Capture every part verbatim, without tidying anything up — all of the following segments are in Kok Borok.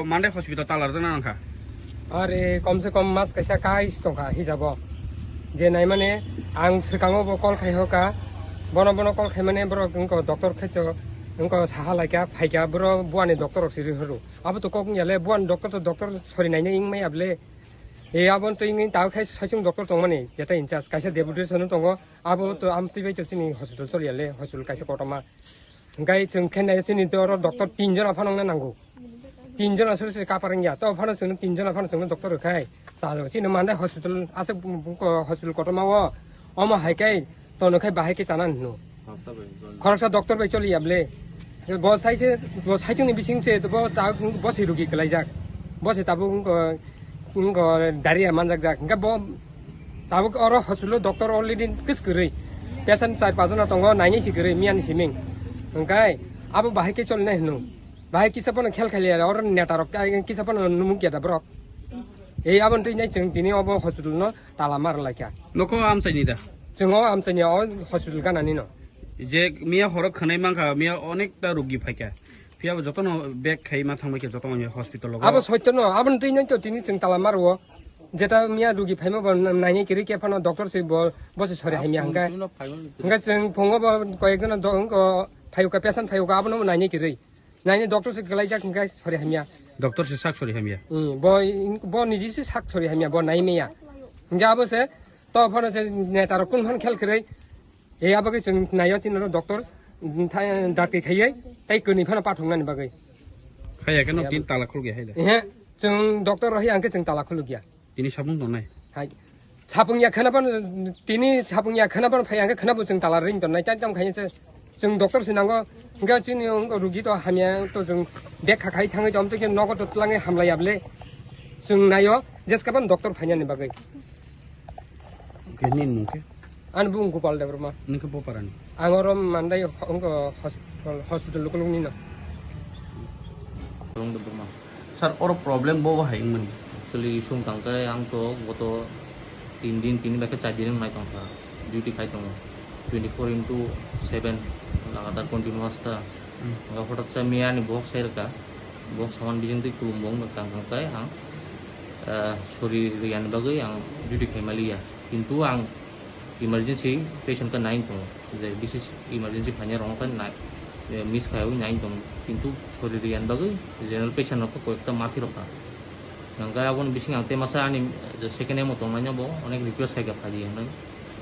Mandai hospital talarjak na nangkha. Are, kom se kom mas kaisa kai tongkha hijabo. Je nai mane ang swkango bo call khai hoka. Bono, bono call khai mane borok wngko doctor khai to wngko saha laikha, phaikha boro buani doctor rok siri horo. Abo to kok wngya le, buani doctor to doctor sori naina wng maya bole. E abon to wngwi tao khai saichung doctor tongmani, jeta in charge kaisa deputation tongo. Abo to amtwi bai to chini hospital choliya le, hospital kaisa kotorma. Hingkai chwng khe nai chini oro doctor tin jona phano wngna nango. Tin jona suri suri kapar wngya. To phano chwngno tin jona phano chwngno doctor rwkhai. Chajak chini Mandai hospital aswk bu-, bu-, hospital kotorma o. Omo hai khe tono khe bahai khe chana hino. Khoroksa doctor bai choliya bole. Bo sai se, bo saichung ni bising se, bo ta, bo se rugi kwlaijak. Bo se tabuk wngko, wngko diarrhea manjak jak. Hingke bo tabuk oro hospital doctor already kis kwrwi. Patient chai pajona tongo, nainai si kwrwi, miya ni siming. Hingke abo bahai khe cholinai hino. Bahai kisa phano khel khailiya, oro neta rok kisa phano numuk ya da borok. Ei aboni twi nai chwng tini obo hospital no tala mar laikha. Nokho amchaini da? Chwng o amchaini o hospital ganani no. Je miya horo khwnai mankha, miya onekta rugi phaikha. Phiya bo jotono bag khai ma thangbai khe jotono hospital o. Abo soitto no, aboni twi nai to tini chwng tala mar o. Jeta miya rugi phaima bo nainai kiri khe phano doctor se bo, bo se sori hamya hangka. Hingke chwng phungo bo koyek jona do-, wngko phayuka, patient phayuka abono nainai kiri. Naini doctor se kwlaijak hingke sori hamya. Doctor se sak sori hamya. Hmm, bo, bo niji se sak sori hamya, bo nai meya. Hingke abo se, to phano se neta rok kun phan khel kwrwi. E abo ke chwng naio chini oro doctor, hmm, thai, dakti khaiye, tei kwnwi phano pathok nani bagwi. Khaya khe no tin tala khulge hai da. Ehe, chwng doctor rohi angke chwng tala khulugya. Tini sabung tongnai? Hai. Sapung ya khana ban, tini sapung ya khana ban phai angke khana bo chwng tala ring tongnai. Tam tam khaini se chwng doctor se nango. Hingke chini wngko rugi to hamya to chwng bag kha khai thangwi tom to khe nogo to twlangwi hamlai ya bole. Chwng naio jeska ban doctor phainani bagwi. Khe nini mung khe? Ani bung Gopal Debbarma. Nini khe boparani? Ang oro Mandai ho-, wngko hospital, hospital lukulukni no. Sir, oro problem bo bo hai wngmani? Actually, issue wngkha khe ang to goto tin din, tini bai khe char din wngnai tongkha, duty khai tongo, twenty four into seven lagatar continuous ta. Hmm. Wngkha hothat sa miya ni bohok sai rwkha, bohok saman bijing twi kulum bo wng kha, wngkha khe ang, ah, sori rwya ni bagwi ang duty khai maliya, kintu ang emergency patient khe nai tongo, je bisis emergency phainai rok khe nai, eh, miss khaiwi nai tongo, kintu sori rwya ni bagwi general patient rok khe koyekta ma phirokha. Hingkhe aboni bising ang tei masa ani je second M o tongnai no bo onek request khaikha phaidi hinwi,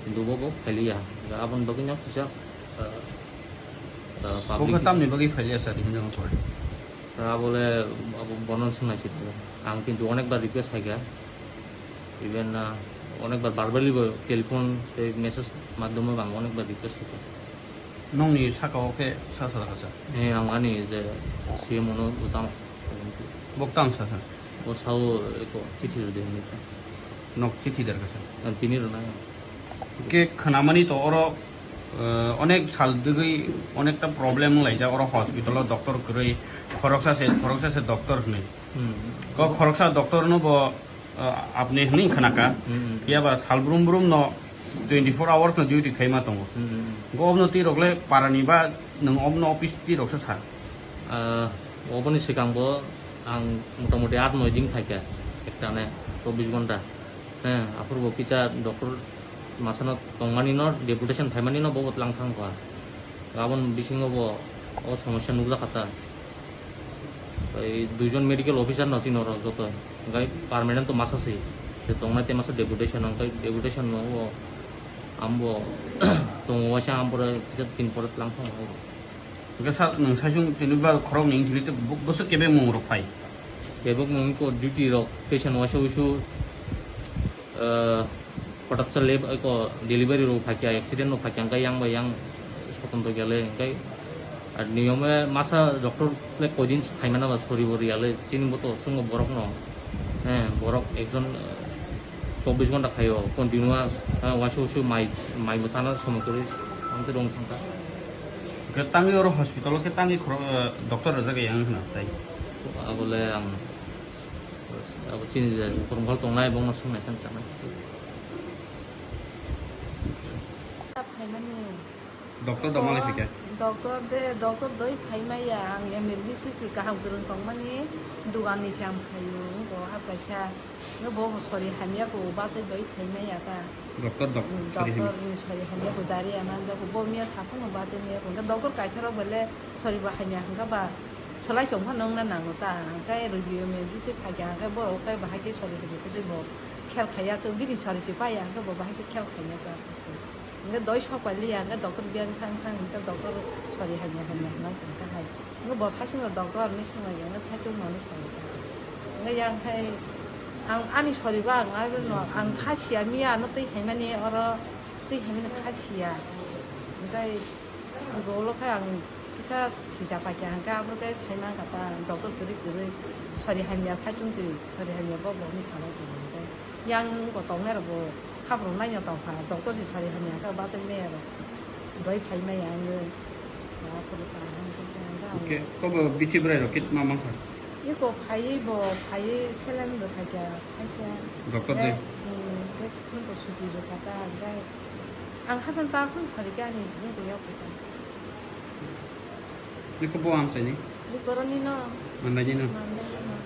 kintu bo bo phailiya. Hingkhe aboni bagwi no kisa, eh, eh, public kisa tamni bagwi phailiya sir hinwi no koi. Abo le abo bono swngnaisi tongo. Ang kintu onekbar request khaikha. Even, ah, onekbar verbally bo telephone tei message madhyome bo ang onekbar request khaikha. Nokni saka o khe sa sa kha sir? Eh, ang ani je C M O no bwchano. Bo tamo sa sa? Bo sao eko chithi rwdi hinwi. Nok chithi dar kha sir? Ah, tini rwnai. Khe khwnamani to oro, eh, onek sal dwgwi onekta problem wnglaijak oro hospital o doctor kwrwi, khoroksa se, khoroksa se doctor hwnwi. Hmm. Ko khoroksa doctor no bo, eh, apni hwnwi khwnaka. Hmm. Phiya ba sal brum brum no twenty four hours no duty khaima tongo. Hmm. Go obno twi rok le parani ba nwng obno office twi rok sa sa? Ah, oboni swkang bo ang motamoti aat noi din khaikha, ekta ne chobbish ghonta. He, aphuru bo kisa doctor masano tongmani no, deputation phaimani no bo bo tlang thang kha. Aboni bisingo bo o somosya nukjakha ta. Bai duijon medical officer no chini oro joto. Hingkai permanent to masa se. Je tongnai te masa deputation, hingkai deputation no o ambo tongo waisa ambore kisa tin pore tlang thang kha. Hingke sa-, nwng saichung tini ba khorok ni wngtini tei bo-, bwswk kebeng mung rok phai? Kebeng mung ko duty rok patient waisa uisu, eh, hothat sa lab, eh, ko delivery rok phai kha, accident rok phai kha, hingke yang bai yang soton to gele, hingke, ah, niyome masa doctor le koidin khaimana ba sori bo riyale, chini bo to chwngno borok no. He, borok ekjon, eh, chobbish ghonta khaio, continuous, eh, waisa uisu mai, mai bo chana somoi kwrwi, ang tei rong thangkha. Khe tangwi oro hospital o khe tangwi khoro-, eh, doctor rwjak yang hwna tai. Abole ang, abo chini je Koromkhal tongnai, bongno swngnai khan sanai. Doctor da malai phikha? Doctor de, doctor doi phaimaya, ang emergency si kaham kwrwng tongmani, dugan ni se ang phaio, wngkha ha kaisa, no bo sori hamya ko, bachai doi phaimaya ta. Doctor, doc-, Hmm, sori hamya. Doctor ni sori hamya ko, dari ama, bo miya saphano bachai miya ko, doctor kaisa rok bele sori bo hamya hwnkha ba, swlai chong phano wngna nango ta, hwnkhe rwgwi emergency phaikha, hwnkhe borok khe bahai khe sori hamya khe tei bo khel khaiya, chwng bini sori se paiya, hwnkhe bo bahai khe khel khaiya sa. Hingke doi sok pai liya, hingke doctor biyang thang thang, hingke doctor sori hamya hamya hwnna hingke hai. Hingke bo saichung no doctor ni swnglaikha, hingke saichung no ni swnglaikha. Hingke yang khai ang ani sori ba ang aro no ang kha siya miya ano twi haimani oro twi haimani kha siya. Hingke hingke ulo khai ang kisa sija paikha hingke abo khe sai mankha ta doctor kwrwi kwrwi sori hamya saichung se sori hamya bo bo ni swnglaikha hingke. Yang wngkha tongnai rok bo khaprok naina tongkha, doctor se sari hamya khe bachai maya rok doi phai maya wngwi. Aphuru ta hwn khe hwn khe ang. Hwnkhe kobo bithi bwrai rok khe ma mankha? Eko phaiwi bo phaiwi saline bo phaikha, phaisa. Doctor de? Hmm, tei sini bo suji rwkha ta, hwnkhe ang haphang ta phano sari khe ani wngwi yok kha. Eko bo amchaini? Eko roni no. Mandaini no? Mandaini no.